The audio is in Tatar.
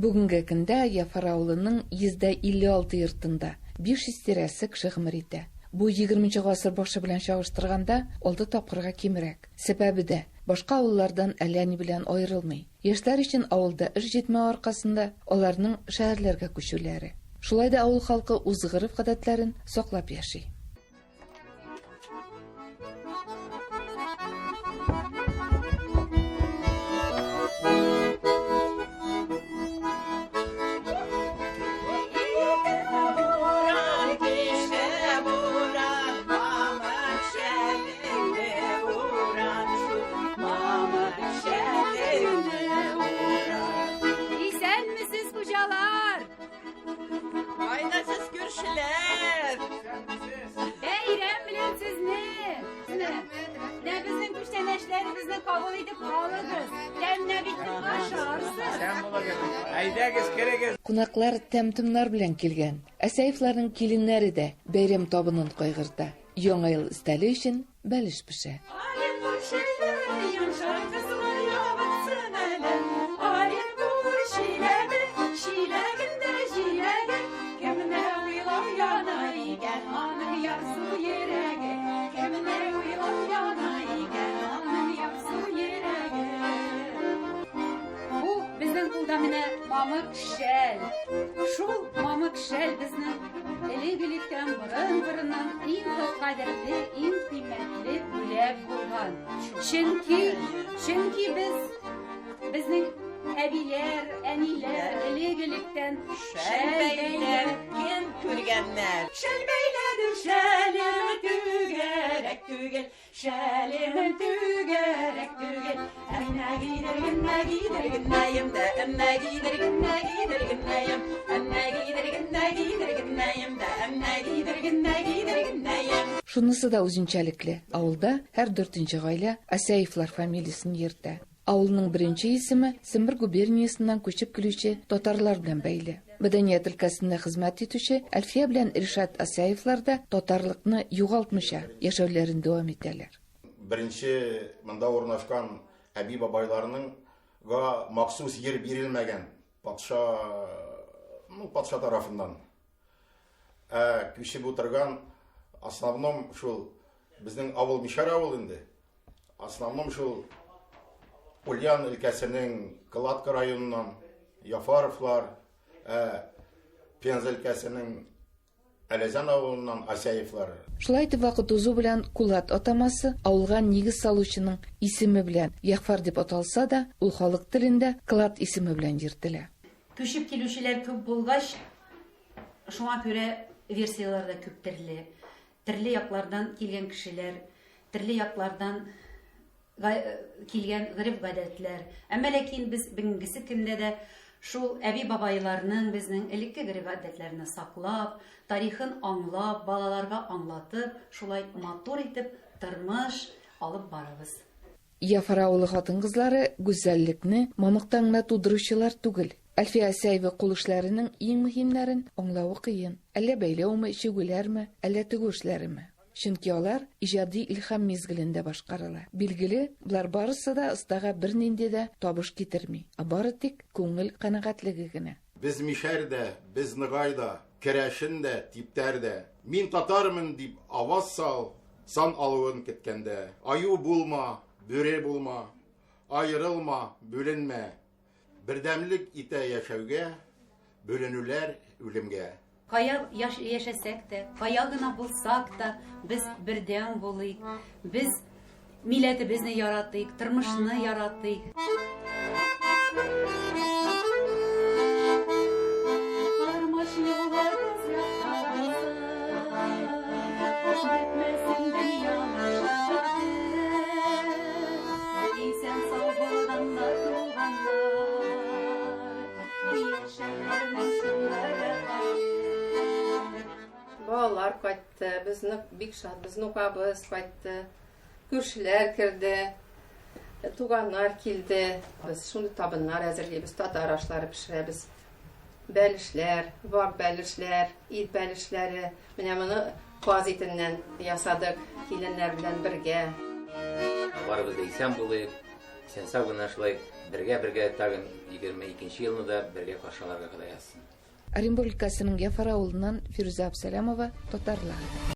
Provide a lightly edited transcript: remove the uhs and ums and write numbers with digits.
Бүгенге көндә Яфар авылының 156 йортында 500 тирәсе кеше гомер итә. Бу 20 гасыр башы белән чагыштырганда алты тапкырга кимрәк. Сәбәбе дә, башка авыллардан әллә ни белән аерылмый. Яшьләр өчен авылда эш җитмәү аркасында аларның шәһәрләргә күчүләре. Шулай да авыл халкы үз гореф-гадәтләрен саклап яши. Исәнмесез, хуҗалар! Кайда сез күршеләр? Бәйрәм белән сезне! Менә безнең күчтәнәчләребезне кабул итеп алыгыз. Тәмле бит ашарсыз. Әйдәгез, керегез. Кунаклар тәм-томнар белән килгән. Әсәевларның киленнәре дә бәйрәм табынын кайгырта. Яңа ел өстәле өчен бәлеш пешә. Бу безнең кулда менә мамык шәл. Шул мамык шәл безнең Элек-электән борын-борыннан иң кадерле, иң кыйммәтле бүләк булган. Чөнки, чөнки без безнең әбиләр, әниләр элек-электән шәл бәйләп кем күргәннәр. Шәл бәйләдем, шәлем түгәрәк түгел, Шәлем түгәрәк түгел, әмма кидергенмә кидергенмәем дә, әмма кидергенмә кидергенмәем, әмма кидергенмә кидергенмәем дә, әмма кидергенмә кидергенмәем. Шунысы да үзенчәлекле, авылда һәр дүртенче гаилә Асяевлар фамилиясен йөртә. Авылның беренче исеме Сембер губерниясеннән күчеп килүче татарлар белән бәйле. Мәдәният өлкәсендә хезмәт итүче Әлфия белән Ришат Асяевлар да татарлыкны югалтмыйча яшәүләрен дәвам итәләр. Беренче монда урнашкан әби-бабайларның га махсус җир бирелмәгән патша, ну, патша тарафыннан. Ә күчеп утырган основном шул безнең авыл Мишәр авыл инде. Основном шул Ульян өлкәсенең Кладка районыннан Яфаровлар, ә Пенза өлкәсенең Әләзән авылыннан Асяевлар. Шулай итеп, вакыт узу белән Кулат атамасы авылга нигез салучының исеме белән Ягъфәр дип аталса да, ул халык телендә Клад исеме белән йөртелә. Күчеп килүчеләр күп булгач, шуңа күрә версияләр дә күп төрле. Төрле яклардан килгән кешеләр, төрле яклардан килгән гореф-гадәтләр. Әмма ләкин без бүгенгесе көндә дә шул әби-бабайларның безнең элекке гореф-гадәтләрне саклап, тарихын аңлап, балаларга аңлатып, шулай матур итеп тормыш алып барабыз. Яфар авылы хатын-кызлары гүзәллекне мамыктан гына тудыручылар түгел. Әлфия Асяева кул эшләренең иң мөһимнәрен аңлавы кыен, әллә бәйләүме, чигүләрме, әллә тегү эшләреме? Чөнки алар иҗади илһам мизгелендә башкарыла. Билгеле, болар барысы да остага бернинди дә табыш китерми, ә бары тик күңел канәгатьлеге генә. Без мишәр дә, без ныгай да, керәшен дә, типтәр дә. Мин татармын дип аваз сал, Сан алуын көткәндә. Аю булма, бүре булма, аерылма, бүленмә. Бердәмлек итә яшәүгә, бүленүләр үлемгә. Кая яшәсәк тә, кая гына булсак та, без бердәм булыйк. Без милләтебезне яратыйк, тормышны яратыйк. Тормыш юлыбыз якты булсын, бетмәсен дөньяның шатлыгы. Исән-сау булганда туганнар, яшәүләрнең чын рәхәте. Балалар кайтты, без нык бик шатбыз, внукабыз кайтты. Күршеләр керде, туганнар килде. Без шундый табыннар әзерлибез, татар ашлары пешерәбез. Бәлешләр, вак бәлешләр, ит бәлешләре. Менә моны каз итеннән ясадык киленнәр белән бергә. Барыбыз да исән булыйк, Исән-сау гына шулай бергә-бергә тагын 22 нче елны да бергә каршы алырга Ходай язсын. Оренбург өлкәсенең Яфар авылыннан Фирүзә Абсәләмова, Татарлар.